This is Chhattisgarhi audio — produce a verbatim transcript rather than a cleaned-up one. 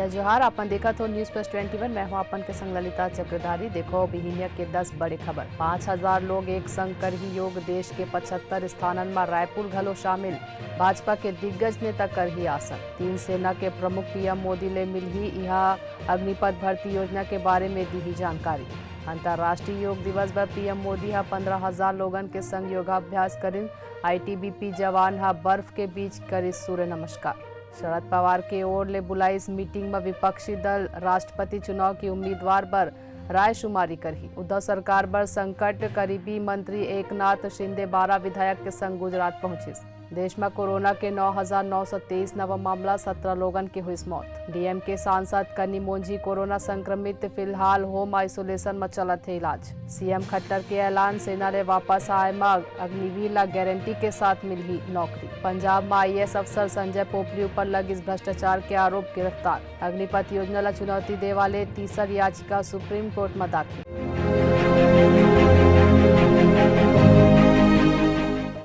जोहार, अपन देखत हो News Plus Twenty One, मैं हूं अपन के संग ललिता चक्रधारी। देखो बिहिनिया के दस बड़े खबर। पाँच हजार लोग एक संग करही योग, देश के पचहत्तर स्थानन म रायपुर घलो शामिल, भाजपा के दिग्गज नेता करही आसन। तीन सेना के प्रमुख पीएम मोदी ले मिलही, इहां अग्निपथ भर्ती योजना के बारे में दीही जानकारी। अंतर्राष्ट्रीय योग दिवस बर पीएम मोदी ह पंद्रह हजार लोगन के संग योगाभ्यास करिन। आईटीबीपी जवान ह बर्फ के बीच करिस सूर्य नमस्कार। शरद पवार के ओर ले बुलाइस मीटिंग म विपक्षी दल, राष्ट्रपति चुनाव के उम्मीदवार बर रायशुमारी करही। उद्धव सरकार बर संकट, करीबी मंत्री एकनाथ शिंदे बारह विधायक के संग गुजरात पहुंचिस। देश म कोरोना के नौ हजार नौ सौ तेईस नवा मामला, सत्रह लोगन के होइस मौत। डीएमके सांसद कनिमोझी कोरोना संक्रमित, फिलहाल होम आइसोलेशन म चलत हे इलाज। सीएम खट्टर के ऐलान, सेना ले वापस आए म अग्निवीर ला गारंटी के साथ मिलही नौकरी। पंजाब म आईएएस अफसर संजय पोपली ऊपर लगिस भ्रष्टाचार के आरोप, गिरफ्तार। अग्निपथ योजना ला चुनौती दे वाले तीसर याचिका सुप्रीम कोर्ट म दाखिल।